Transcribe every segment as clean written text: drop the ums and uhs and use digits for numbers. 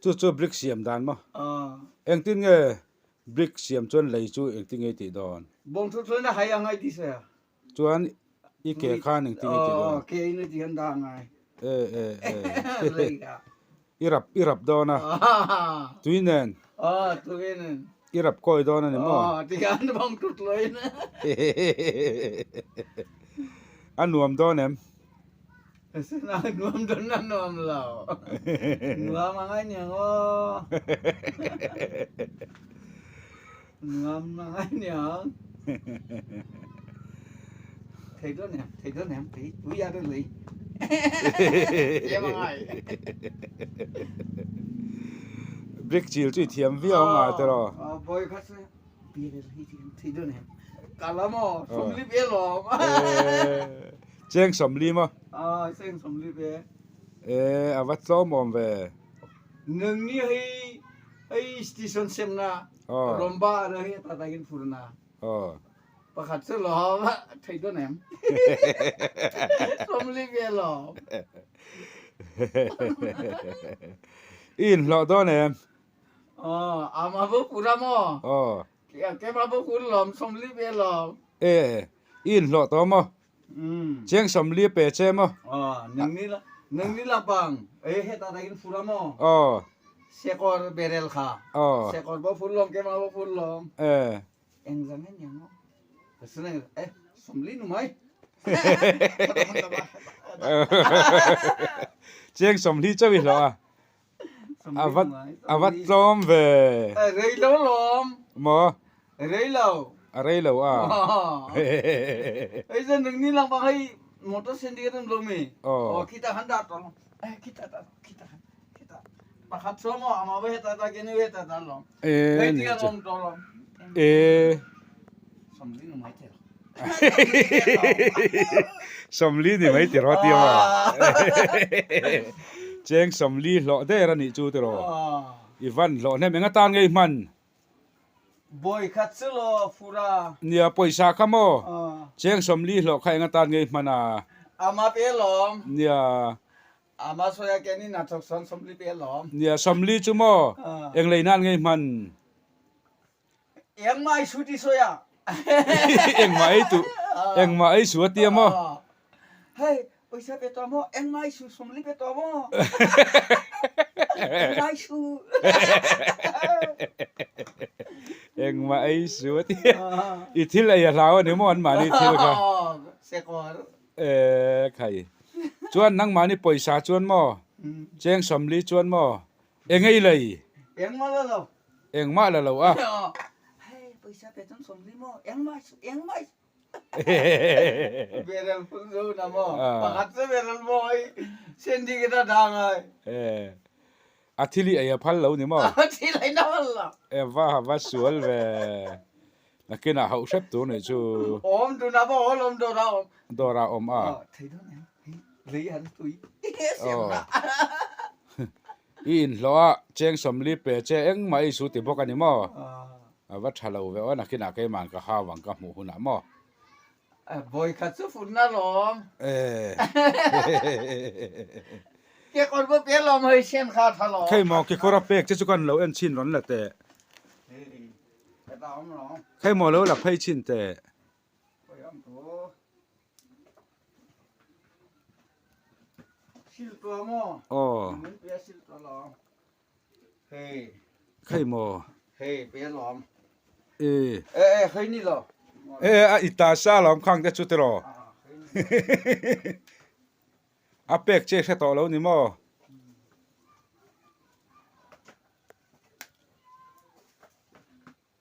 Chu chu brick siam dan maw? Engtin nge brick siam chuan lei chu engtin nge i tih dawn? Bawngthu chuan a hai ang a i ti sawi a. Chuan i ke khan engtin nge i tih dawn? Aw, ke in a ti hian dah angai. E e e. I rap i rap dawn a. Tui nen. Aw, tui nen. I rap kawi dawn a ni maw? Aw, ti hian bawngthu tluain. A nuam dawn em? Nuam dawn a nuam lo. Nuam a ngai niang aw. Nuam a ngai niang. Thei dawn em, thei dawn em, thei tui a dawn lei. Thiam a ngai. Brick chil chu i thiam viau ang a tiraw? Aw, bawi kha chu thei dawn em. Ka la maw, sawmli pe lawm. Cheng sawmli maw? Aw, cheng sawmli pe. E, a va tlawm awm ve. Nangni hei hei station semna Romba ara hei ata takin phurna. Aw. Pakhat chu lawm thei dawn em? Sawmli pe lawm. I inhlawh dawn em? Aw, ama bo pura maw? Aw. Kema bo pur lawm, sawmli pe lawm. E, i inhlawh tawh maw? Chiang sawmli pe che maw? Aw, nangni la, nangni la pang. Ei heta takin fur a maw? Aw. Sekawr berel kha. Aw. Sekawr pawh fur lawm, kema pawh fur lawm. E. Engzang nge niang maw? Ka suna nge, e, sawmli nu mai. Chiang sawmli chauh i hlawh a. A va a va tlawm ve. A rei lo lawm. Maw? A rei lo. A rei lo a. Hei zan nang ni lang bang hei motor sen ding an lo mi. Aw khita khan dah tawh lo. Eh khita dah khita khan khita. Pakhat chuan maw ama ve heta ta keni ve heta ta lawm. Eh Hei ti an awm tawh lawm. Eh. Sawmli nu mai te. Sawmli ni mai tiraw tia maw? Cheng sawmli hlawh der a nih chu tiraw? I van hlawh hnem eng atan ngei hman? Bawi kha chu law fura. Nia pawisa kha maw? Cheng sawmli hlawh kha eng atan ngei hman a? Ama pe lawm. Nia. Ama sawi a ken in a thawk sawn sawmli pe lawm. Nia sawmli chu maw? Eng lei nan ngei hman? Engmah ei su ti sawi a. Engmah ei tu engmah ei su a tia maw? Hei pawisa pe tawh maw? Engmah ei su sawmli pe tawh maw? Engmah ei su. Engmah ei su a tia. I thil ei a hlau a ni maw anmahni thil kha? Sekawr. E khai. Chuan nangmahni pawisa chuan maw? Cheng sawmli chuan maw? Eng ei lei? Engmah la lo. Engmah la lo a. Hei pawisa pe chuan sawmli maw? Engmah engmah Berel phun zo na maw? Pakhat chu berel maw hei sendi ka ta dang ai. A thil i ei a phal lo ni maw? A thil ei na phal lo. E va va sual ve. Nakinah hauh hrep tur nih chu. Awm tuna pawh aw lawm dawrah awm. Dawrah awm a. Thei dawn em? Hei lei han tui. Siam na. I inhlawh a, cheng sawmli pe che engmah i su ti bawk a ni maw? A va tha lo ve aw, nakinah keima'n ka hau ang ka hmuh hunah maw? Bawi khat chu futna lawm. Kekawr pawh pe lawm hei sen kha a tha lawm. Khei maw kekawr a pek che chu kan lo en chhin rawn la teh. Khei maw lo la phei chhin teh. Aw. Khei maw? E. E a i ta sa lawm khang te chu tiraw. A pek che hre tawh lo ni maw?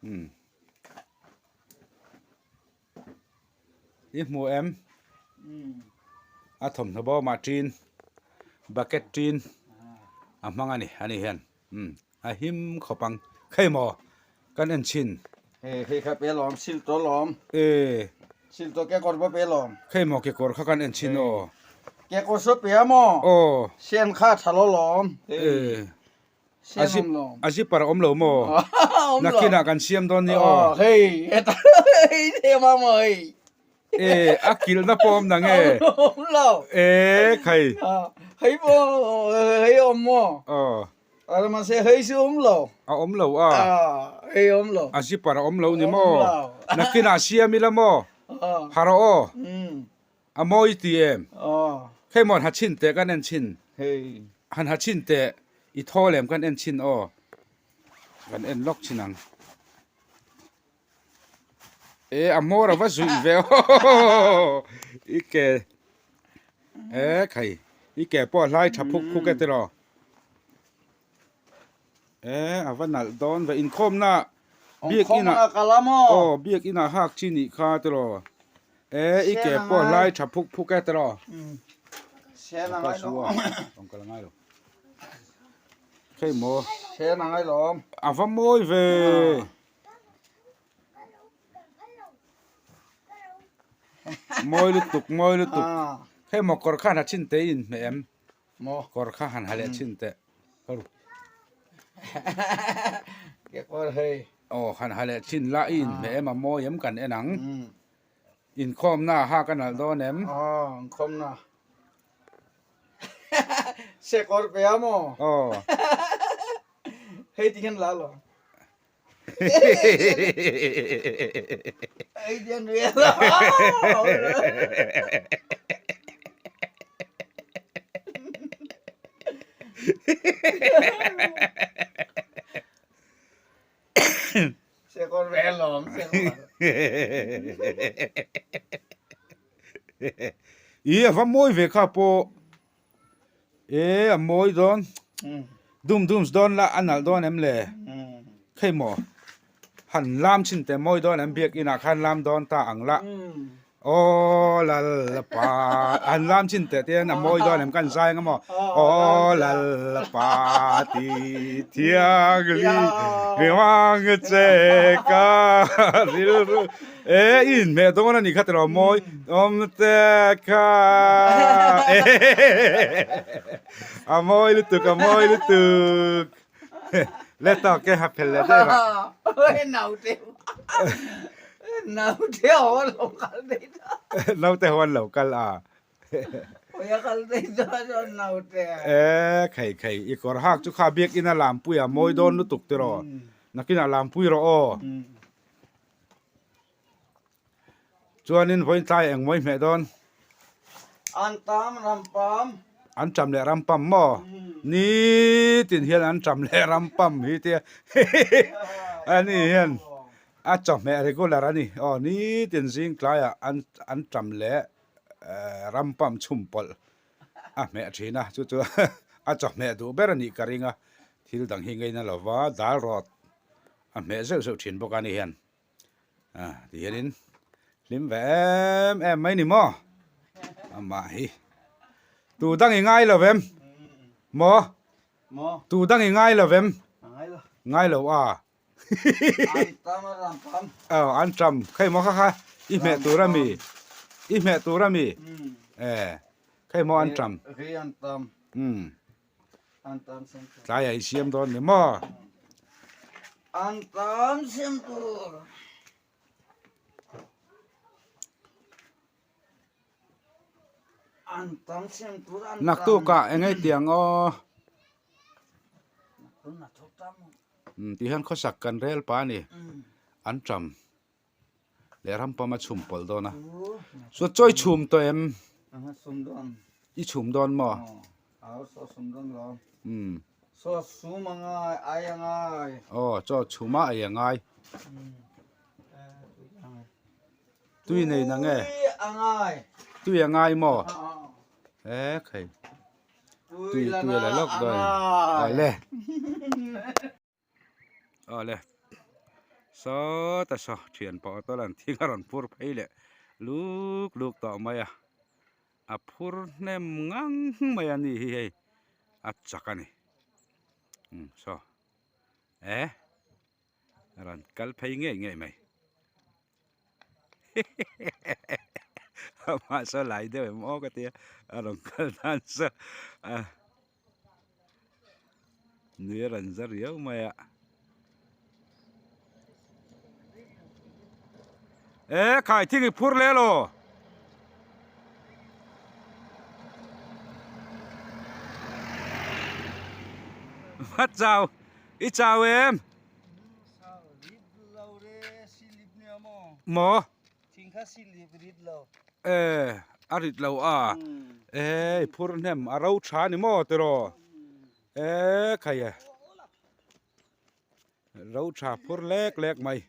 Umm. I hmu em? A thawmhnaw bawmah ṭin bucket ṭin a hmang a ni a ni hian umm a him khawp ang khei maw kan en chhin. Hei hei kha pe lawm sil tawh lawm. E. Sil tawh kekawr pawh pe lawm. Khei maw kekawr kha kan en chhin aw. Kekawr saw pe a maw? Aw. Sen kha a tha lo lawm. E. A zipper a awm lo maw? Nakinah kan siam dawn ni aw. Hei heta hei them a maw hei. E a kilhna pawh awm nang e. Awm lo. E khai. Hei pawh hei awm maw? Aw. A mahse hei chu awm lo. A awm lo a. Hei awm lo. A zipper a awm lo ni maw? Nakinah siam ila maw? Ha rawh aw. A mawi ti em? Hei maw han ha chhin teh kan en chhin. Han ha chhin teh i thaw lem kan en chhin aw. Kan en lawk chhin ang. E a hmawr a va zuih ve aw i ke e khai i ke pawh a hlai tha phuk phuk e tiraw e a va nalh dawn ve inkhawmna biak inah aw biak inah hak chi nih kha tiraw e i ke pawh a hlai tha phuk phuk e tiraw hei maw a va mawi ve. Mawi lutuk mawi lutuk hei maw kawr kha han ha chhin teh i inhmeh em kawr kha han ha leh chhin teh aw han ha leh chhin la i inhmeh em a mawi em kan en ang inkhawmna ah hak a nalh dawn em aw. I a va mawi ve kha pawh e a mawi dawn dum dum dawn la a nalh dawn em le khei maw han lam chhin teh mawi dawn em biak inah khan lam dawn ta ang la aw lalpa han lam chhin teh te hian a mawi dawn em kan zai ang maw aw lalpa ti thianghlim riang che ka rilru E i inhmeh dawn a nih kha tiraw mawi awm te kha a mawi lutuk a mawi lutuk le tawk e ha phel leh daih rah naute naute ho an lo kal daih ta naute ho an lo kal a Oi a kal daih ta chuan naute e khei khei i kawr hak chu kha biakina lampui a mawi dawn lutuk tiraw nakinah lampui rawh aw. Chuanin vawiin tlai eng mawi hmeh dawn? An tam ram pam. An tam leh ram pam maw? Nitin hian an tam leh ram pam hi tia ani hian a chawhmeh regular a ni. Aw nitin zing tlaiah an an tam leh ram pam chhum pawlh a hmeh thin a, chu chu a chawhmeh duh ber a nih ka ring a, thil dang hi ngaina lova dal rawt a hmeh zeuh zeuh thin bawk a ni hian ah ti hianin hlim ve em em mai ni maw amah hi tu dang i ngai lo vem maw tu dang i ngai lo vem ngai lo a aw an tam khei maw kha kha i hmeh tur a mi i hmeh tur a mi e khei maw an tam um Tlai a i siam dawn ni maw? An tam siam tur. An tam siam tur an tam. Naktukah eng ei tiang aw. Ti hian khawsak kan rel pa a ni. An tam. Leh ram pawm a chhum pawlh dawn a. Chuan chaw i chhum tawh em? I chhum dawn maw? Umm. Aw chaw chhum a ei a ngai. Tui nei na nge? Tui a ngai maw? E khai. Tui tui a la lawk dawn. Awle. Awle sawta saw thian pawh te lan thing a rawn phur phei leh luk luk tawh mai a a phur hnem ngang mai a ni hi hei a chak a ni umm saw eh rawn kal phei ngei ngei mai amah saw lai deuh em aw ka tia a rawn kal dan saw a. Nui a rawn za riau mai a. E khai thing i phur leh lo. Va chau i chau em? Maw? E a rit lo a e i phur hnem a ro tha ni maw tiraw e khai e ro tha phur lek lek mai.